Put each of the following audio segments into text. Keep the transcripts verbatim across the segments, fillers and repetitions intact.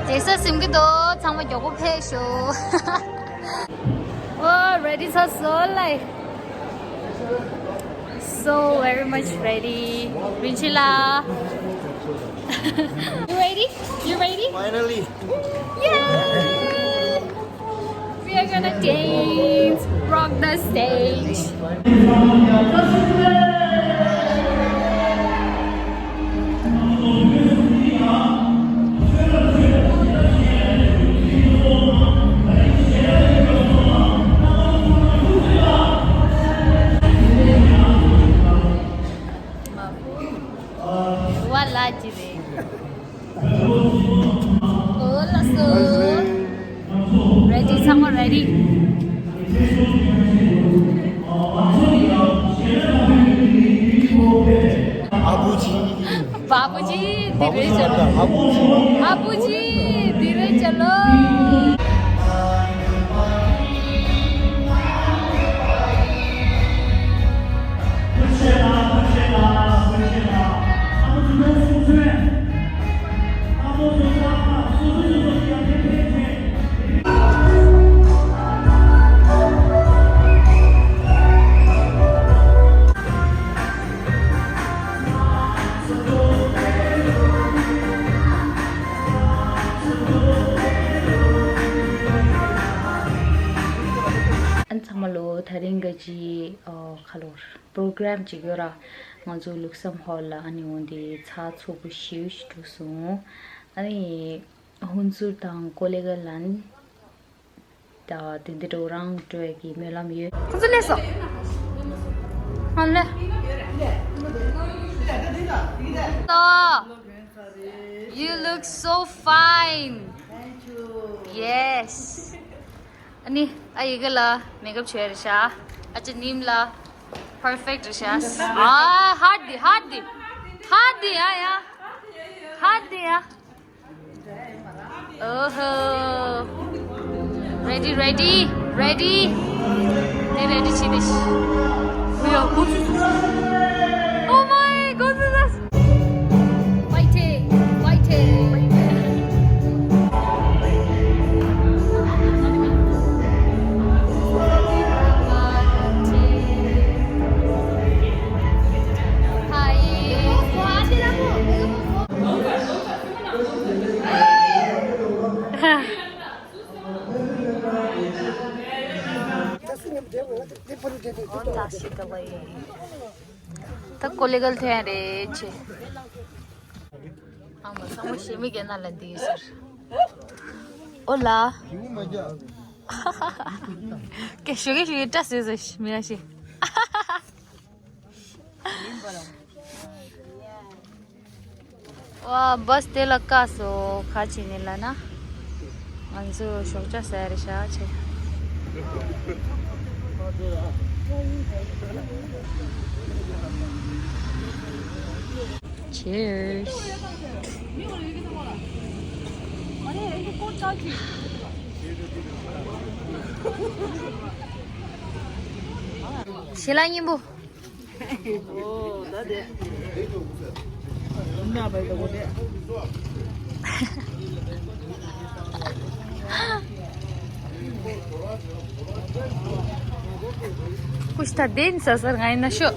རྒྱལ་ས་ཟིན་གྱི་འདུག་ཚང་མ་མགྱོགས་པོ་ཕེབས་ཤོག Oh, ready ཚར་སོང་ལེ། So very much ready. རིན་ཆེན་ལགས། You ready? You ready? Finally. Yay! We are gonna dance, rock the stage. Voilà, ཅི་རེད། ཨོ་ལགས་སོ། Ready, ཚང་མ་ready། ཨ་བུ་ཅི། बाबूजी, बाबूजी, धीरे चलो। बाबूजी। बाबूजी, धीरे चलो। ཨན་ཚང་མ་ལོ། ད་རིང་ག་ཅི་ཨ་ཁ་ལོར་པྲོ་གྷ་རམ་ཅིག་ཡོད་ར། ང་ཚོ་ལུགས་བསམ་ཧོལ་ལ་ཨ་ནི་འོང་དེ་ཚ་ཚོགས་པོ་ཞེ་པོ་ཞིག་འགྲོ་སོང་། ཨ་ནི་ཧུན་སུར་དང་ཀོ་ལེ་ག་ལན། ད་དེ་འདི་འགྲོ་རང་འགྲོ་ཡ་གི་སྨོན་ལམ་ཡོད། ཁོ་ཚོ་སླེབས་སོང་། ཧ་ལེ། So, you look so fine. Thank you. Yes. ཨ་ནི་ཨ་ཡི་གེ་ལ་མེག་ཨབ་བྱས་རེད་ཤག་ཨ་ཅེ་ནིམ་ལ་perfect རེད་ཤག་ཨ་ཧར་དི་ཧར་དི་ཧར་དི་ཡ་ཡ་ཧར་དི་ཡ། Oh ho. Ready, ready, ready. They ready, she this. Oh my god, this is. Fighting, fighting. Hi. ད་ཀོ་ལི་གལ་ཐོན་རེད་ཆེ། ཨ་མ་ཚང་མ་ཞེ་མི་གེ་ན་ལ་འདི་ཟེར། ཨོ་ལ། ཀེ་ཞུ་གེ་ཞུ་གེ་བཀྲ་ཟེར་ཟེར་མི་ཡ་ཤི། ཝ་བས་དེ་ལ་བཀག་སོ་ཁ་ཅིག་ནས་ལ་ན། ང་ཚོ་ཞོགས་ཇ་ཟ་རེ་ཤག་ཆེ། Cheers. ཞེ་ལ་སྙིང་པོ། ཀུཤ་ཐ་དེན་ས་སར་ང་ཡིན་ན་ཤོ།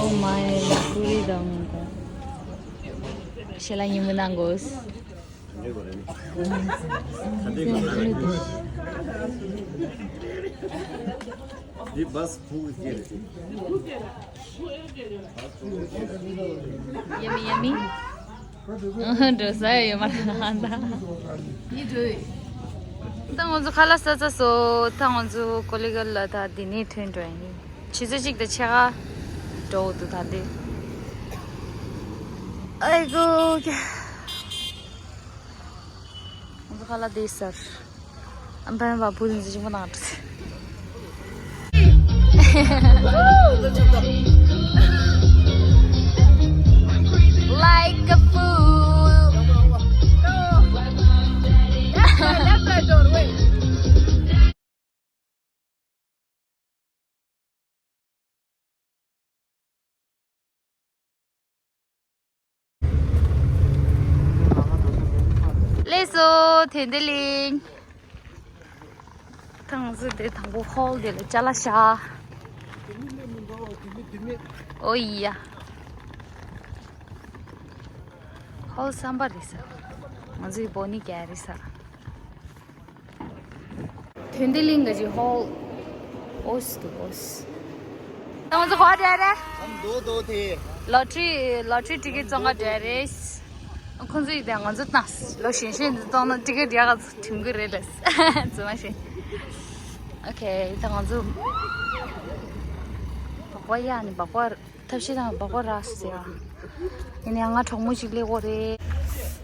Oh my, ཀུ་རི་དང་ཞེ་ལ་ཉིན་མོ་ནང་གོ། འདི་བས་ཕུག་གི་རེད། Yummy, yummy. འགྲོ་ས་ཡོད་མ་རེད་ད། ད་ང་ཚོ་ཁ་ལག་ཟ་ཚར་སོང་། ད་ང་ཚོ་ཀོ་ལི་གལ་ལ་ད་འདི་ནས་ཐོན་འགྲོ་ཡིན། ཆུ་ཚོད་གཅིག་དང་ཕྱེད་ཀ་འགྲོ་འདུག་ད་འདི། ཨའི་གོ། ང་ཚོ་ཁ་ལག་དེ་ཟ། ཨམ་ཕན་པ་བུ་དེ་ཚོ་ཆེན་པོ་ནང་འགྲོ། Like a fool. Left side door, wait. ཨེ་སོ་དེ་འདི་ལིང་། ཐང་ཟི་དེ་དང་པོ་ཧོལ་དེ་ལ་ཅ་ལག་ཤ། ཨོ་ཡ། ཧོལ་སམ་པ་རེད་ས། ང་ཚོའི་བོ་ནི་ཀ་རེད་ས། དོན་ལྡན་གླིང་ག་ཅིག་ཧོལ། ཨོས་དུ་ཨོས། ང་ཚོ་ག་བ་འགྲོ་རེད། ཨམ་རྡོ་རྡོ་དེ། ལོ་ཊི་རི་ལོ་ཊི་རི་ཊི་ཀེ་ཊི་བཙོང་ག་འགྲོ་རེད། ཁོང་ཚོ་ཡིས་དེ་ང་ཚོ་བཏང་ལོ་གཞོན་གཞོན་འདི་བཙོང་ན་ཊི་ཀེ་ཊི་ཡག་ག་ཚོད་འགྲིམ་གི་རེད་ལས། རྫུན་མ་བཤད། ཨོ་ཁེ་ད་ང་ཚོ་སྦག་སྦག་ཡག་ནི་སྦག་སྦག་ཐབས་ཤེས་དང་སྦག་སྦག་རག་ཟེར་ཡ། ཡིན་ནའི་ང་གྲོགས་མོ་ཞིག་སླེབས་ཡོད་རེད།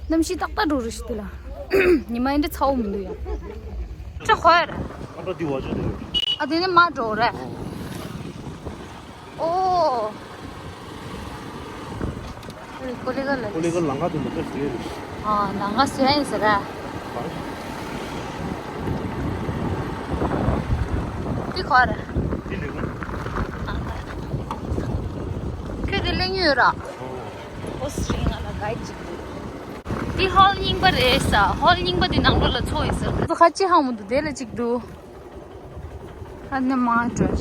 གནམ་གཤིས་ཏག་ཏག་འགྲོ་རེད་ཤི་དེ་ལ། ཉི་མ་ཨེ་འདྲ་ཚ་བོ་མི་འདུག་ཡ། ཁྲ་ཧོར། ཨ་ད་འདི་བ་ཅོ་དེ་ཡོད། ཨ་དེ་ནི་མ་འགྲོ་རེད། ཨོ། ཨོ། ཀོ་ལི་ག་ལ། ཀོ་ལི་ག་ལང་ཀ་དེ་འདི་འདྲ་ཟེར་རེད། ཨ་ནང་ག་ཟེར་ཡིན་ཟེར་ར། འདི་ག་རེད། འདི་ལེགས་ལ། ཁྱོད་དེ་གླེང་ཡོད་ར། ཨོ་སི་ཊི་ང་ལ་གའི་ཅིག་འདི་ཧོལ་རྙིང་པ་རེད་ས། ཧོལ་རྙིང་པ་འདི་ནང་ལོགས་ལ་ཚོགས་ཡིན་ས། ཁ་ཅི་ཧང་མོ་འདུག་དེ་ལ་ཅིག་འདུག་ཨ་ནི་མ་འགྲོ།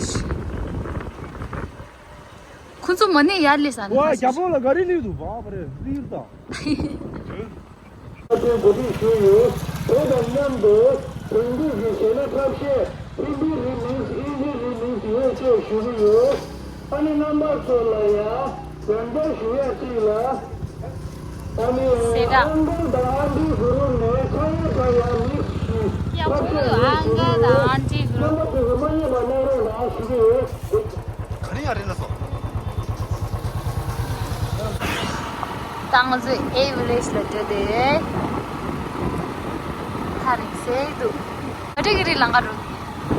ཁོ་ཚོ་མ་ནས་ཡར་སླེབས་ས་ནི། ཝ་རྒྱ་པོ་ལ་ག་རེ་སླེབས་འདུག་བ་པ་རེད་རིར་དང་། ཚོགས་ཆེན་གོ་སྒྲིག་ཞུས་ཡོད། བོད་དང་མཉམ་དུ་དེང་དུས་ཀྱི་གཞས་སྣ་ཁ་ཤས་ཧིན་དི་རི་མིག་སི་ཨིན་ཇི་རི་མིག་སི་ཡོད་ཅེས་ཞུ་གི་ཡོད། ཨ་ནི་རྣམ་པ་ཚོ་ལ་ཡང་དྲན་སྐུལ་ཞུ་ཡ་གཅིག་ལ། ཨ་ནི་སེ་ད། ཨང་ཀལ་དང་ཨན་ཊི་གུ་རུབ་ནས་ཁ་ཡོད་ཁ་ཡོད་མིག་སི་ཡག་པོ་ཁ་ཤས་ཡོད་ཨང་ཀལ་དང་ཨན་ཊི་གུ་རུབ། རྣམ་པ་ཚོས་མ་ཉེས་པ་གནང་རོགས་གནང་ཞུ་གི་ཡོད། ག་རེ་ཡ་རེད་ལ་སོ། ད་ང་ཚོ་ཨེ་ཝི་ལེཇ་ལ་འགྲོ་དེ། ཐག་རིང་སེ་འདུག་མ་འགྲིག་གི་རི་ལང་ཀ་འགྲོ།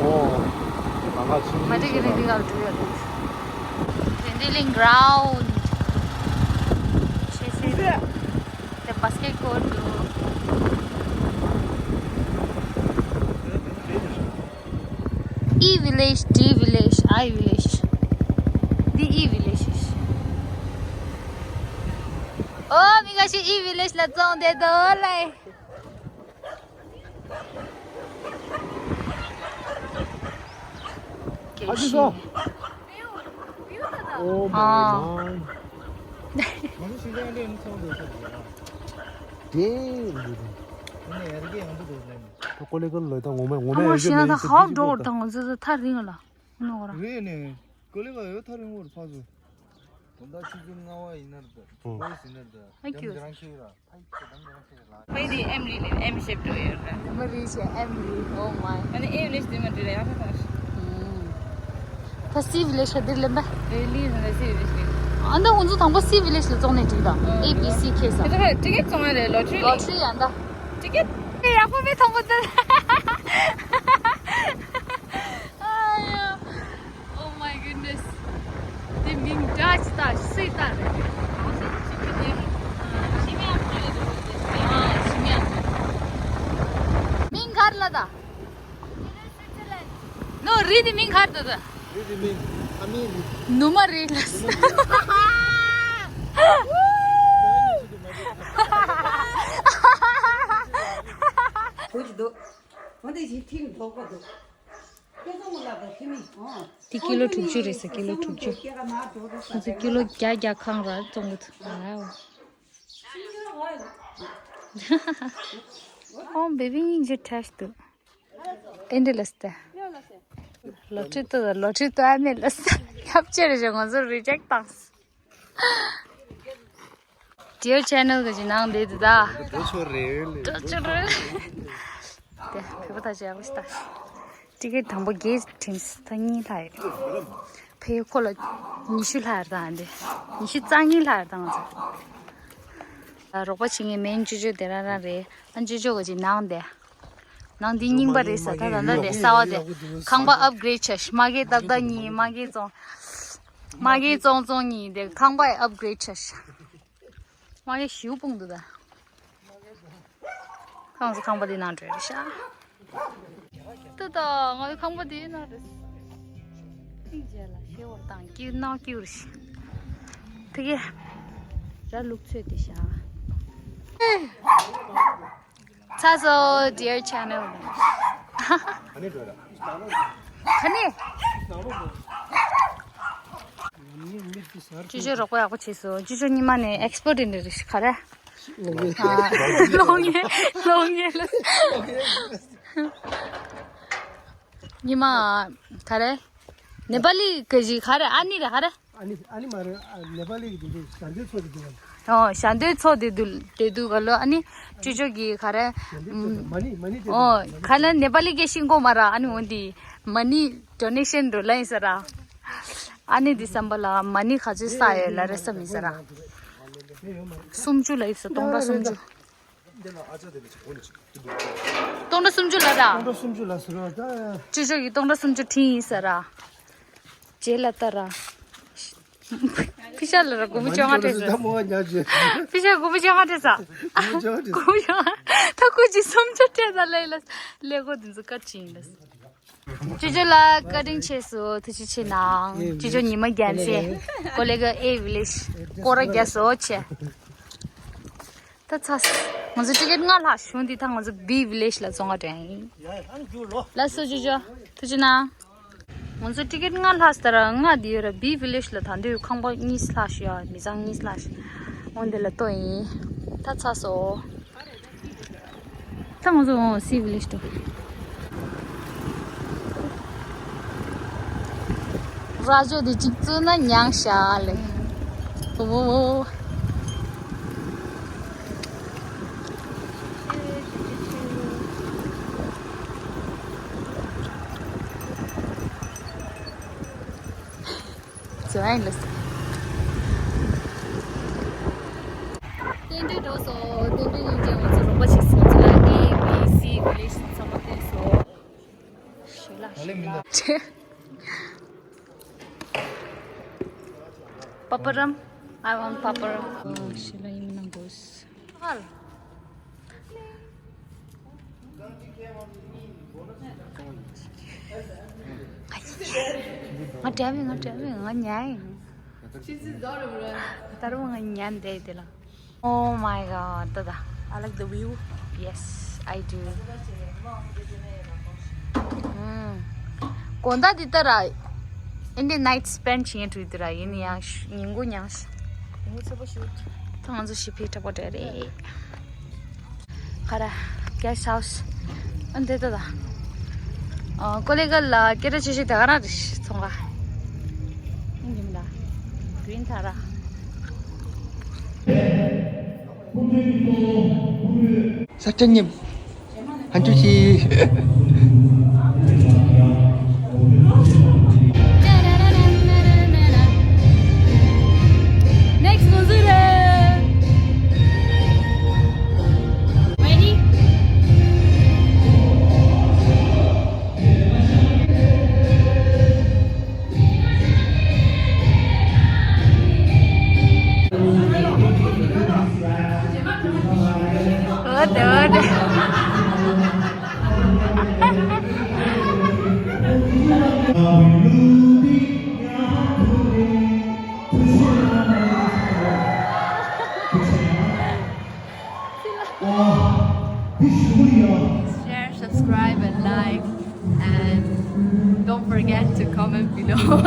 ཨོ། ལང་ཀ་ཆུ། མ་འགྲིག་གི་རི་འདི་ག་འགྲོ་ཡ་རེད། དོན་ལྡན་གླིང་གྷི་རའུན་ཌི། ཆེ་སེ། དེ་བྷ་སི་ཀེ་ཊི་ཀོར་ཊི་འདུག་ཨི་ཝི་ལེཇ། ཌི་ཝི་ལེཇ། ཨའི་ཝི་ལེཇ། འདི་ཨི་ཝི་ལེཇ་རེད། ཨོ་མི་འགའ་ཞིག་ཨི་ཝི་ལེཇ་ལ་བཙོང་བསྡད་འདུག་ལེ། ཨ་ཅེ་སོ། Oh my god. Damn, dude. ད་ཀོ་ལེ་ཀོ་ལོས་ད་ངོ་མ་ངོ་མ་ཨ་མ་ཡོད་ཤི་ན་ད་ཧའོ་འགྲོ་དང་ང་ཚོ་ད་ཐག་རིང་ལ་ནོ་ར། རེད་ནས་ཀོ་ལེ་ཀོ་ཡོད་ཐག་རིང་བོར་ཕ་ཚོ། དགོང་དག་ཆུ་ཚོད་ལྔ་པ་ཡིན་ན་རེད་ད། ཨོ། ཕོ་ཡིན་ན་རེད་ད། Thank you. ཕ་ཡི་དེ་ཨེམ་ལི་ལེ་ཨེམ་ཤེབ་འགྲོ་ཡོད་ར། མ་རེད་ཤེ་ཨེམ་ལི། Oh my. ཨ་ནི་ཨེ་ལེ་ཤ་དེ་མ་འགྲོ་ལ་ཡང་ཐག་ཐག་ཤི། ད་སི་ཝི་ལེ་ཤ་དེ་ལེན་པ། རེད་ལི་ཟེར་ན་སི་ཝི་ལེ་ཤ་རེད། ཨ་ད་ང་ཚོ་དང་པོ་སི་ཝི་ལེ་ཤ་ལ་བཙོང་ནས་འགྲིག་ད། ཨེ་བི་སི་ཁེ་ས། ད་ཊི་ཀེ་ཊི་བཙོང་ཡ་རེད་ལོ་ཊི་རི་ལོ་ཊི་རི་ཡ་ད། ཊི་ཀེ་ཊི། ཡག་པོ་མེད་དང་པོ་ད། Oh my goodness. དེ་མིང་འདྲ་ཅི་ལྟ་སུས་ལྟ་རེད། ཨ་ཞི་མི་ཡང་ཁོ་ལས་འགྲོ་རེད། ཨ་ཞི་མི་ཡང་། མིང་ག་རེ་ལབ་ད། ནོ་རི་དེ་མིང་ག་རེ་ལབ་ད། རི་དེ་མིང་ཨ་མའི་རི། ནུ་མ་རི་ལབ། བུ་ཅི་འདུག་འོ་དེ་ཞིག་ཐིམ་རྡོག་པ་འདུག་དེ་ཀི་ལོ་དྲུག་ཅུ་རེད་ཟེར། ཀི་ལོ་དྲུག་ཅུ། ང་ཚོ་ཀི་ལོ་བརྒྱ་བརྒྱ་གང་ར་བཙོང་གི་འདུག་ཨོ་བེ་བི་སྙིང་རྗེ་ཁྲ་ཞིག་འདུག་ཨེ་འདྲ་ལ་སྟེ། ལོ་ཊི་རི་ཏོ་ལོ་ཊི་རི་ཏོ་ཨ་མེ་ལ་སྟེ་ཡབ་ཆེ་རེ་ཞོ་ང་ཚོ་རི་ཇེག་བཏང་། Dear Channel གི་ནང་འདི་དེ་ད། འགྲོ་ཆོག་རེད་ལེ། འགྲོ་ཆོག་རེད། དེ་བོད་པ་ད་ཅི་ཡག་ལ་ཤི་ད། ཊི་ཀེ་ཊི་དང་པོ་གེ་ཊིམ་ད་གཉིས་ལྷག་ཡོད། ཕ་གི་ཁོ་ལ་ཉི་ཤུ་ལྷག་ཡོད་ད་འདི། ཉི་ཤུ་རྩ་གཉིས་ལྷག་ཡོད་ད་ང་ཚོ། རོགས་པ་བྱེད་མཁན་མེན་ཅོ་ཅོ་དེ་རང་རང་རེད། ཨ་ཅོ་ཅོ་གི་ནང་དེ། ནང་འདི་རྙིང་པ་རེད་ས། ད་ད་ད་དེ་གསར་བ་དེ། ཁང་པ་ཨབ་གྲེ་ཌི་བྱས་ཤག་མ་གི་ཏག་ཏག་གཉིས། མ་གི་བཙོང་། མ་གི་བཙོང་བཙོང་གཉིས་དེ་ཁང་པ་ཨབ་གྲེ་ཌི་བྱས་ཤག་མ་གི་ཞིའུ་སྤུངས་འདུག་ད། ཁང་ཚོ་ཁང་པ་དེ་ནང་འགྲོ་རེད་ཤག་ད་ད་ང་ཡི་ཁང་པ་དེ་ནང་རེད། ཐིག་རྗེས་ལ་ཤེ་བར་དང་ཀིའུ་ནང་ཀིའུ་རེད་ཤག་དེ་གི་ར་ལུག་ཚོད་དེ་ཤག་ཚ་སོ་dear channel། ཁ་ནས། ཅོ་ཅོ་རོགས་པ་ཡག་པོ་བྱས་སོང་། ཅོ་ཅོ་ཉི་མ་ནས་expert ཡིན་འདྲ་རེད་ཤག་རེད། ལོག་ཉེས་ལོག་ཉེས་ལ། ཉི་མ། ག་རེ། ནེ་པ་ལི་གི་གཞི་ག་རེ། ཨ་ནི་རེད་ག་རེ། ཨ་ནི་ཨ་ནི་མ་རེད། ཨ་ནེ་པ་ལི་གི་དེ་དུས་ཞལ་འདོན་ཚོགས་དེ་དུས། ཨོ་ཞལ་འདོན་ཚོགས་དེ་དུས་དེ་དུས་ག་ལོ། ཨ་ནི་ཅོ་ཅོ་གི་ག་རེ། ཞལ་འདོན་ཚོགས་དེ་མ་ནི་མ་ནི་དེ། ཨོ་ག་ལ་ནེ་པ་ལི་གི་ཤིང་གོ་མ་ར། ཨ་ནི་འོན་ཏེ་མ་ནི་donation འགྲོ་ལ་ཡིན་ས་ར། ཨ་ནི་དེ་སམ་བྷ་ལ་མ་ནི་ག་ཚོད་ས་ཡོད་ལ་རེ་སམ་ཡིན་ས་ར། སུམ་ཅུ་ལ་ཡིན་ས། སྟོང་ཕྲག་སུམ་ཅུ། སྟོང་ཕྲག་སུམ་ཅུ་ལ་ར། སྟོང་ཕྲག་སུམ་ཅུ་ལ་ཟེར་བ་ད། ཅོ་ཅོ་གི་སྟོང་ཕྲག་སུམ་ཅུ་ཁྲིད་ཡིན་ས་ར། རྗེས་ལ་ལྟ་ར། ཕི་ཤ་ལ་ར་དགུ་བཅོ་ལྔ་སྤྲད་ས། ཕི་ཤ་དགུ་བཅོ་ལྔ་སྤྲད་ས། དགུ་བཅོ་ལྔ། ད་ཁོ་ཅི་སུམ་ཅུ་སྤྲད་ས་ལས་ལ། ཀླད་ཀོར་འདི་ཚོ་བཀའ་ཅི་ཡིན་ལ། ཅོ་ཅོ་ལ་བཀའ་དྲིན་ཆེ་སོ། ཐུགས་རྗེ་ཆེ་གནང་། ཅོ་ཅོ་ཉི་མ་རྒྱལ་མཚན། ཀོ་ལེ་ག་ཨེ་ཝི་ལེ་ཇི། སྐོར་ར་རྒྱག་སོ་ཆེ། ད་ཚ། ང་ཚོ་ཊི་ཀེ་ཊི་ལྔ་ལྷག་བྱུང་འདི། ད་ང་ཚོ་བི་ཝི་ལེ་ཇི་ལ་བཙོང་ག་འགྲོ་ཡིན། ལགས་སོ་ཅོ་ཅོ། ཐུགས་རྗེ་གནང་། ང་ཚོ་ཊི་ཀེ་ཊི་ལྔ་ལྷག་ཟེར་ར། ལྔ་འདི་ཡོད་ར། བི་ཝི་ལེ་ཇི་ལ་ད་འདོད་ཁང་པ་གཉིས་ལྷག་ཞིག་ཡོད། མི་ཚང་གཉིས་ལྷག་ཞིག་འོ་འདི་ལ་ལྟོས་ཡིན། ད་ཚ་སོ། ད་ང་ཚོ་འོང་སི་ཝི་ལེ་ཇི་དུ། ར་ཅོ་དེ་གཅིག་བཙུགས་ན་མྱང་ཤ་ལེ། ཨོ། ཛོ་ཨན་ལོས། རྟེན་འབྲེལ་འགྲོ་སོང་། རྟེན་འབྲེལ་སྙིང་རྗེ། ང་ཚོ་རོགས་པ་ཞིག་སོང་ཚོ་ལ་ཨེ་བི་སི་ཝི་ལེ་ཇི་ཚང་མ་བསྟན་སོང་། ཞེ་ལ་ཞེ་ལ། པ་པ་རམ། I want པ་པ་རམ། ཞེ་ལ་ཡིན་ན་དགོས། ཧལ། ང་འདྲ་བའི་ང་འདྲ་བའི་ང་ཉལ་ཡིན། ད་རུང་ང་ཉལ་བསྡད་དེ་ལ། Oh my god, ད་ད། I like the view. Yes, I do. ཨུམ། དགོང་དག་འདི་ལྟར་ཨིན་ཌི་ཡན་ནའིཊ་སི་སི་པེན་ཌི་བྱེད་མཁན་འགྲོ་གི་འདུག་ར། ཡིན་ན་ཡང་ཉིན་གུང་མྱངས། ཉིན་གུང་ཚ་པོ་ཞིག་ད་ང་ཚོ་ཞི་བདེ་དྲག་པོ་འདྲ་རེད། ག་ར། གེ་སི་ཊི་ཧའུ་སི། ཨ་འདི་ལྟ་ད། ཨ་ཀོ་ལི་གྷལ་ལ་སྐད་གྲགས་ཆེ་ཤོས་དེ་ག་རང་རེད་ཚོང་ཁང་། ཨིན་ཇི་མི་འདྲ། གྲིན་ཐ་ར། ས་ཏྲ་ཉིམ། ཧན་ཅུ་ཤི། Next ང་ཚོ་རེད། Ready? འོ་དེ་འོ་དེ། Share, subscribe, and like, and don't forget to comment below.